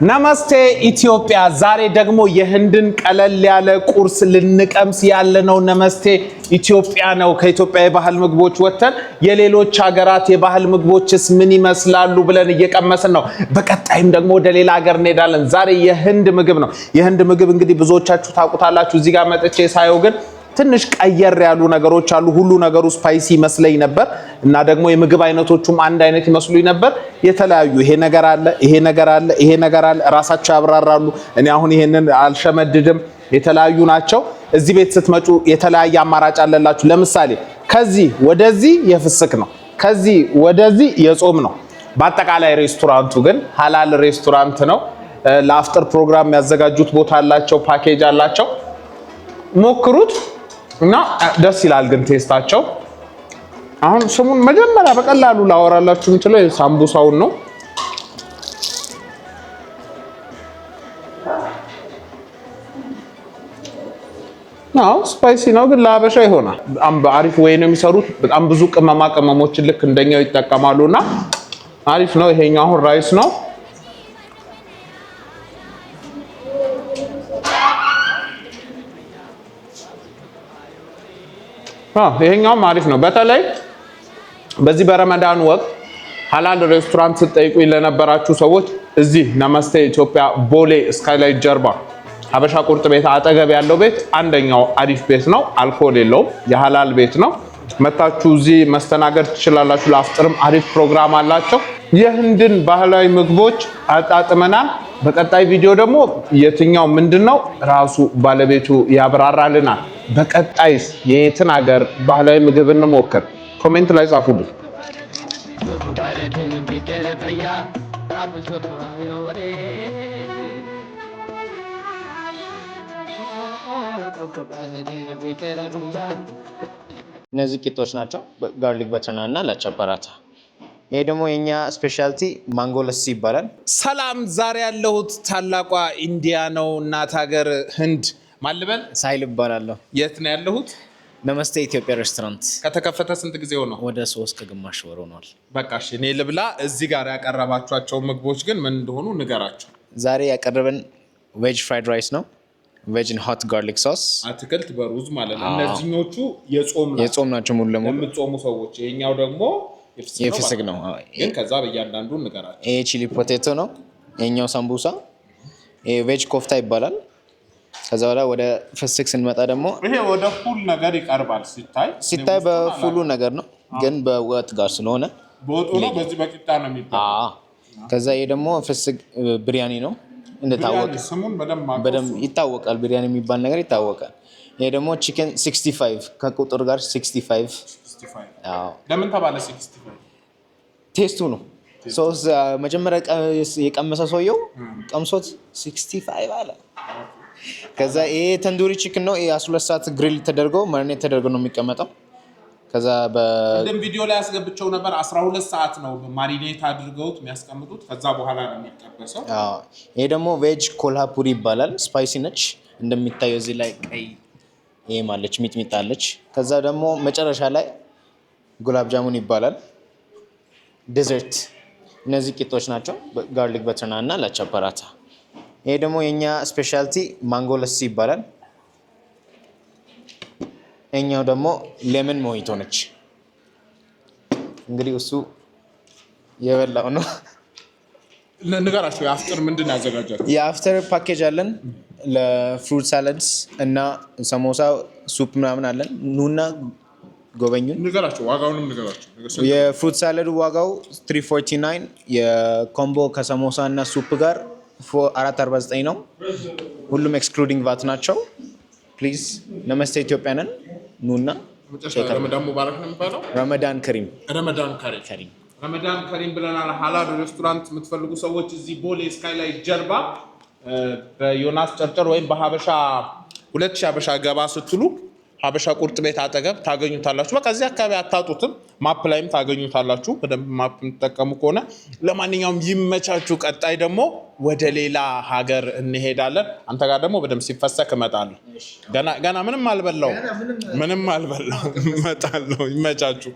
ነመስቴ ኢትዮጵያ። ዛሬ ደግሞ የህንድን ቀለል ያለ ቁርስ ልንቀምስ ያለነው ነመስቴ ኢትዮጵያ ነው። ከኢትዮጵያ የባህል ምግቦች ወጥተን የሌሎች ሀገራት የባህል ምግቦችስ ምን ይመስላሉ ብለን እየቀመስን ነው። በቀጣይም ደግሞ ወደ ሌላ ሀገር እንሄዳለን። ዛሬ የህንድ ምግብ ነው። የህንድ ምግብ እንግዲህ ብዙዎቻችሁ ታውቁታላችሁ። እዚህ ጋር መጥቼ ሳየው ግን ትንሽ ቀየር ያሉ ነገሮች አሉ። ሁሉ ነገሩ spicy ይመስለኝ ነበር እና ደግሞ የምግብ አይነቶቹም አንድ አይነት ይመስሉኝ ነበር። የተለያዩ ይሄ ነገር አለ፣ ይሄ ነገር አለ፣ ይሄ ነገር አለ። ራሳቸው ያብራራሉ። እኔ አሁን ይሄንን አልሸመድድም። የተለያዩ ናቸው። እዚህ ቤት ስትመጡ የተለያየ አማራጭ አለላችሁ። ለምሳሌ ከዚህ ወደዚህ የፍስክ ነው፣ ከዚህ ወደዚህ የጾም ነው። በአጠቃላይ ሬስቶራንቱ ግን ሀላል ሬስቶራንት ነው። ለአፍጥር ፕሮግራም የሚያዘጋጁት ቦታ አላቸው፣ ፓኬጅ አላቸው። ሞክሩት እና ደስ ይላል። ግን taste ኣቸው አሁን ስሙን መጀመሪያ በቀላሉ ላወራላችሁ የምችለው ሳምቡሳውን ነው። አዎ spicy ነው፣ ግን ለሀበሻ ይሆናል። በጣም በአሪፍ ወይ ነው የሚሰሩት። በጣም ብዙ ቅመማ ቅመሞችን ልክ እንደኛው ይጠቀማሉ እና አሪፍ ነው። ይሄኛው አሁን rice ነው። ይሄኛውም አሪፍ ነው። በተለይ በዚህ በረመዳን ወቅት ሀላል ሬስቶራንት ስትጠይቁኝ ለነበራችሁ ሰዎች እዚህ ነመስቴ ኢትዮጵያ ቦሌ ስካይላይት ጀርባ ሀበሻ ቁርጥ ቤት አጠገብ ያለው ቤት አንደኛው አሪፍ ቤት ነው። አልኮል የለውም፣ የሀላል ቤት ነው። መታችሁ እዚህ መስተናገድ ትችላላችሁ። ለአፍጥርም አሪፍ ፕሮግራም አላቸው። የህንድን ባህላዊ ምግቦች አጣጥመናል። በቀጣይ ቪዲዮ ደግሞ የትኛው ምንድን ነው ራሱ ባለቤቱ ያብራራልናል። በቀጣይስ የየትን ሀገር ባህላዊ ምግብ እንሞክር? Comment ላይ ጻፉልን። እነዚህ ቂጦች ናቸው፣ garlic butter naan እና ላቻ ፓራታ። ይሄ ደግሞ የኛ specialty mango ለሲ ይባላል። ሰላም፣ ዛሬ ያለሁት ታላቋ ኢንዲያ ነው፣ እናት ሀገር ህንድ። ማን ልበል? ሳይል እባላለሁ። የት ነው ያለሁት? ነመስቴ ኢትዮጵያ ሬስቶራንት። ከተከፈተ ስንት ጊዜ ሆነው? ወደ 3 ከግማሽ ወር ሆኗል። በቃ እሺ፣ እኔ ልብላ። እዚህ ጋር ያቀረባችኋቸው ምግቦች ግን ምን እንደሆኑ ንገራቸው። ዛሬ ያቀረብን veg fried rice ነው። Veg hot garlic sauce። አትክልት በሩዝ ማለት ነው። እነዚህኞቹ የጾም ናቸው፣ የጾም ናቸው ሙሉ ለሙሉ። የምትጾሙ ሰዎች። ይሄኛው ደግሞ የፍስክ ነው። ግን ከዛ በእያንዳንዱ ንገራቸው። ይሄ chili potato ነው። ይሄኛው ሳምቡሳ፣ ይሄ veg ኮፍታ ይባላል። ከዛ በኋላ ወደ ፍስክ ስንመጣ ደግሞ ይሄ ወደ ፉል ነገር ይቀርባል ሲታይ። ሲታይ በፉሉ ነገር ነው፣ ግን በወጥ ጋር ስለሆነ በወጡ ነው። በዚህ በቂጣ ነው የሚባለው። ከዛ ይሄ ደግሞ ፍስክ ብሪያኒ ነው። እንደታወቀ ስሙን በደንብ ይታወቃል። ቢሪያኒ የሚባል ነገር ይታወቃል። ይሄ ደግሞ chicken 65 ከቁጥር ጋር 65። ለምን ተባለ 65? Taste ኡ ነው። መጀመሪያ የቀመሰ ሰውየው ቀምሶት 65 አለ። ከዛ ይሄ tandoori chicken ነው። ይሄ 12 ሰዓት grill ተደርጎ marinate ተደርጎ ነው የሚቀመጠው። ከዛ ቅድም ቪዲዮ ላይ ያስገብቸው ነበር። 12 ሰዓት ነው marinate አድርገውት የሚያስቀምጡት። ከዛ በኋላ ነው የሚጠበሰው። ይሄ ደግሞ veg ኮልሃፑሪ ይባላል። Spicy ነች እንደሚታየው እዚህ ላይ ቀይ ይሄም አለች፣ ሚጥሚጣ አለች። ከዛ ደግሞ መጨረሻ ላይ ጉላብ ጃሙን ይባላል። Dessert እነዚህ ቂጦች ናቸው፣ garlic butter naan እና ላቻ ፓራታ። ይሄ ደግሞ የኛ specialty mango ለሲ ይባላል። ይሄኛው ደግሞ lemon mojito ነች። እንግዲህ እሱ የበላው ነው። ንገራቸው፣ የአፍጥር ምንድን ነው ያዘጋጃቸው? የአፍተር ፓኬጅ አለን ለ fruit salads እና ሰሞሳ፣ soup ምናምን አለን። ኑና ጎበኙን። ንገራቸው፣ ዋጋውንም ንገራቸው። የ fruit salad ኡ ዋጋው 349፣ የ combo ከሰሞሳ እና soup ጋር 449 ነው። ሁሉም excluding VAT ናቸው። Please ነመስቴ ኢትዮጵያ ነን። ኑና ረመዳን ሙባረክ ነው የሚባለው። ረመዳን ከሪም። ረመዳን ከሪም፣ ረመዳን ከሪም ብለናል። ሀላል ሬስቶራንት የምትፈልጉ ሰዎች እዚህ ቦሌ ስካይላይት ጀርባ በዮናስ ጨርጨር ወይም በሀበሻ 2000 ሀበሻ ገባ ስትሉ ሀበሻ ቁርጥ ቤት አጠገብ ታገኙታላችሁ። በቃ እዚህ አካባቢ አታጡትም። Map ላይም ታገኙታላችሁ በደንብ map የምትጠቀሙ ከሆነ። ለማንኛውም ይመቻችሁ። ቀጣይ ደግሞ ወደ ሌላ ሀገር እንሄዳለን። አንተ ጋር ደግሞ በደንብ ሲፈሰክ እመጣለሁ። ገና ገና ምንም አልበላሁም፣ ምንም አልበላሁም። እመጣለሁ። ይመቻችሁ።